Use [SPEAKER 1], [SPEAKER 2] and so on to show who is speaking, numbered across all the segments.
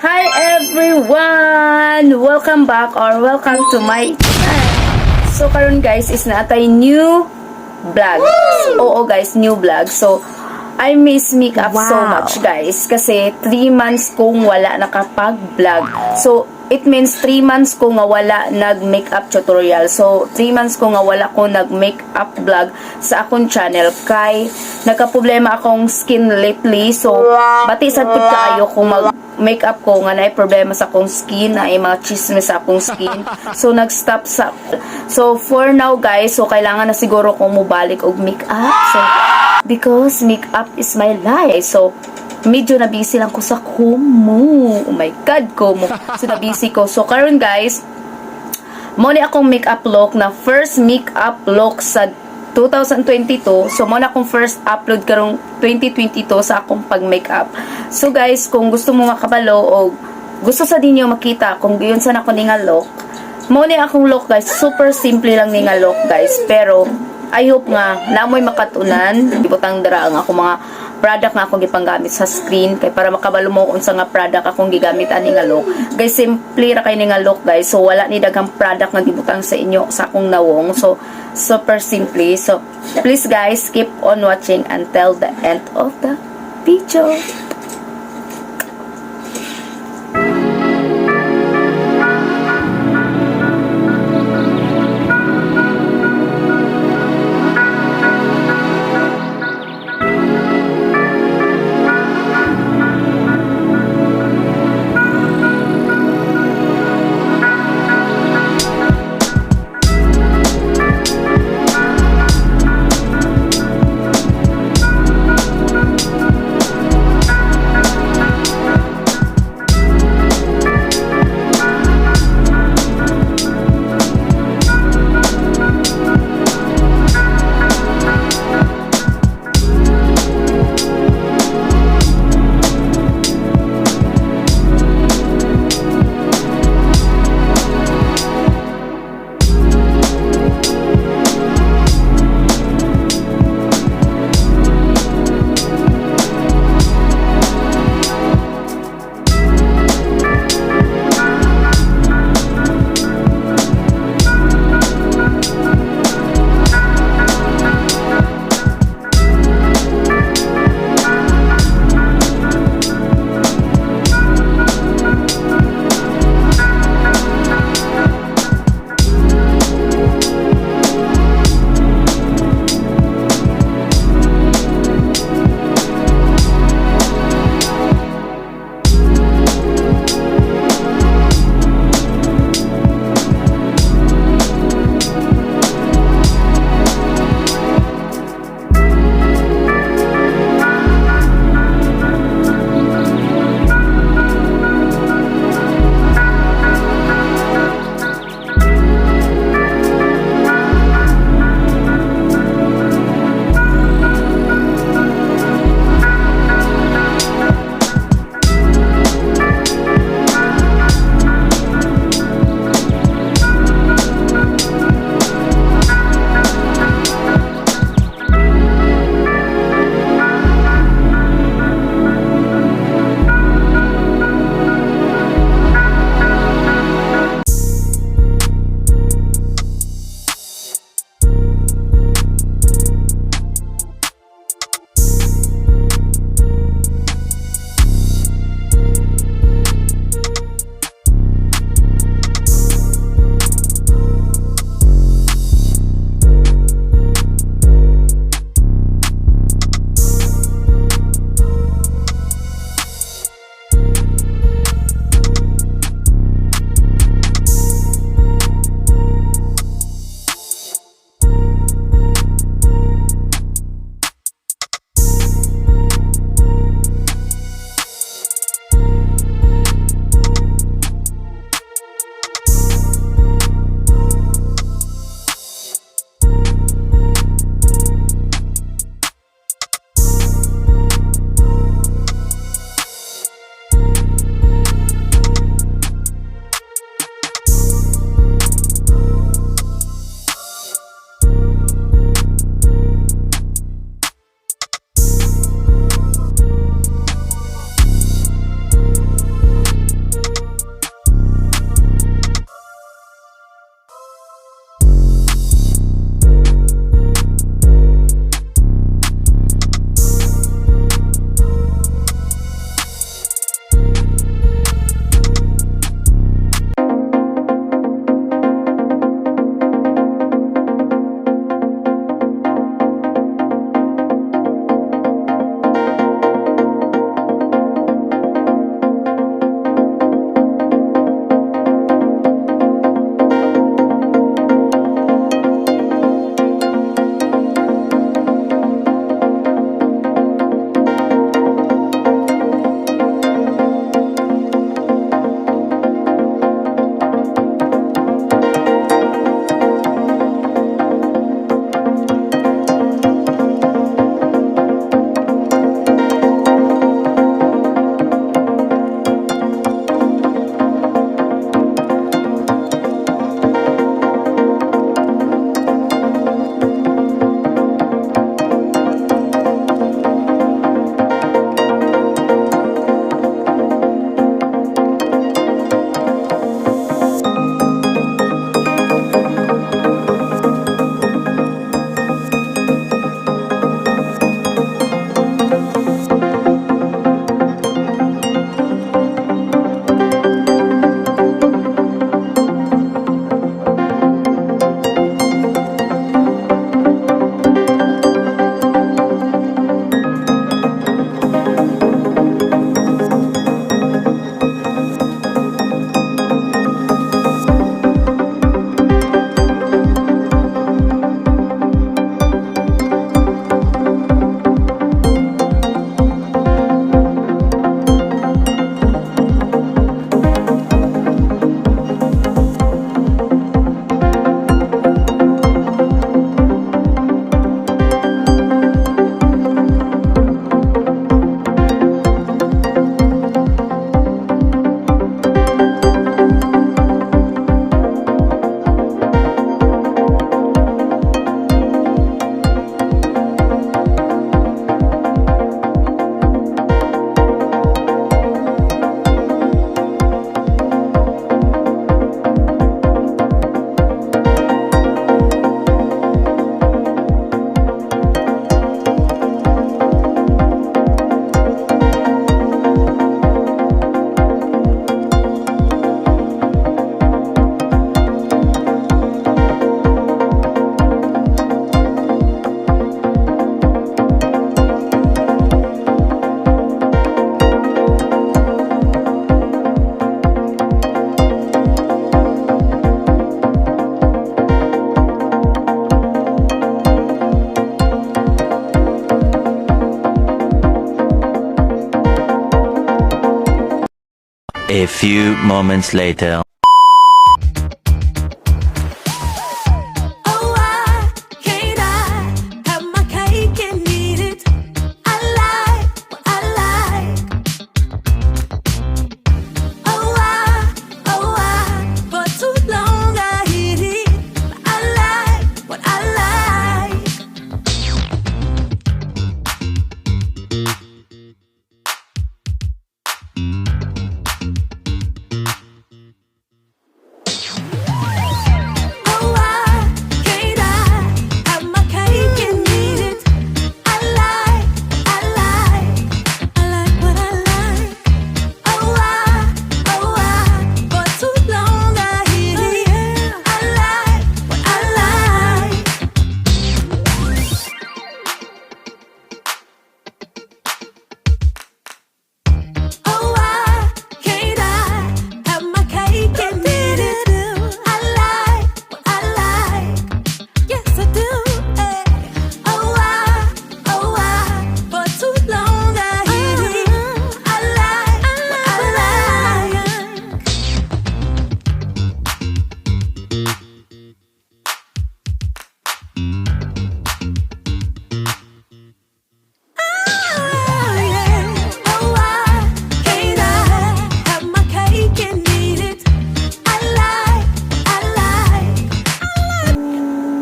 [SPEAKER 1] Hi everyone! Welcome back or welcome to my channel. So karon guys is naa tay new vlog. Oo guys, new vlog. So I miss makeup so much, guys, kasi 3 months kong wala nakapag-vlog. So it means 3 months ko nga wala nag-makeup tutorial. So 3 months ko nga wala ko nag-makeup vlog sa akong channel kay nagka-problema akong skin lately. So bati sad pud kaayo kung mag makeup ko nga naay problema sa akong skin, naay mga chismis sa akong skin. So nag-stop sa. So for now guys, so kailangan na siguro kong mubalik og makeup. So because makeup is my life. So medyo na busy lang ko sa Kumu. Oh my God, Kumu. So na busy ko. So karon guys, mo ni akong makeup look na first makeup look sa 2022. So, mo na akong first upload karong 2022 sa akong pag-makeup. So, guys, kung gusto mo makabalo o gusto sa ninyo makita kung giunsa nako ni nga look, mo ni akong look, guys. Super simple lang ni nga look, guys. Pero, I hope nga namoy makatunan. Ibutang dara ang akong mga product nga akong gipanggamit sa screen kay para makabalo mo kung unsa nga product akong gigamit ani nga look. Guys, simple ra kay ni nga look, guys. So wala ni daghang product nga gibutang sa inyo sa akong nawong. So super simple. So please guys, keep on watching until the end of the video.
[SPEAKER 2] A few moments later.
[SPEAKER 3] Oh, why can't I have my cake and eat it? I like what I like. Oh, I, for too long I hid it. But I like what I like. Oh, why can't I have my cake and eat it? I like, I like, I like what I like. Oh, I, for too long I hid it. I like what I like. Oh, why can't I have my cake and eat it? I like what I like. Yes, I do. Eh. Oh, I, for too long I hid it. I like what I like. Oh, yeah. Oh, why can't I have my cake and eat it? I like, I like.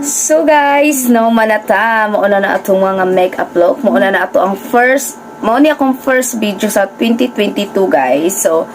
[SPEAKER 1] So guys, no manata, mauna na atong mga makeup look. Mauna na ato ang first, mao ni akong first video sa 2022, guys. So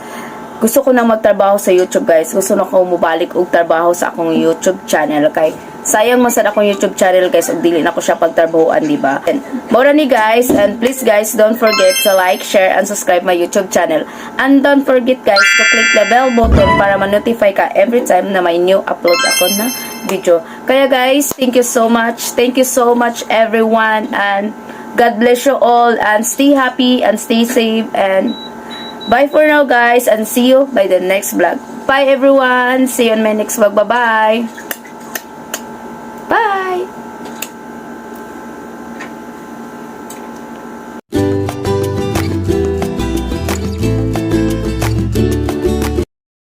[SPEAKER 1] gusto ko nang magtrabaho sa YouTube, guys. Gusto na ko mobalik og trabaho sa akong YouTube channel kay sayang man sad akong YouTube channel, guys, ug dili na ko siya pagtrabahoan, di ba? And mao ra ni, guys, and please, guys, don't forget to like, share and subscribe my YouTube channel. And don't forget, guys, to click the bell button para ma-notify ka every time na may new upload ako na video. Kaya guys, thank you so much. Thank you so much, everyone, and God bless you all and stay happy and stay safe and bye for now, guys, and see you by the next vlog. Bye, everyone. See you on my next vlog. Bye-bye. Bye.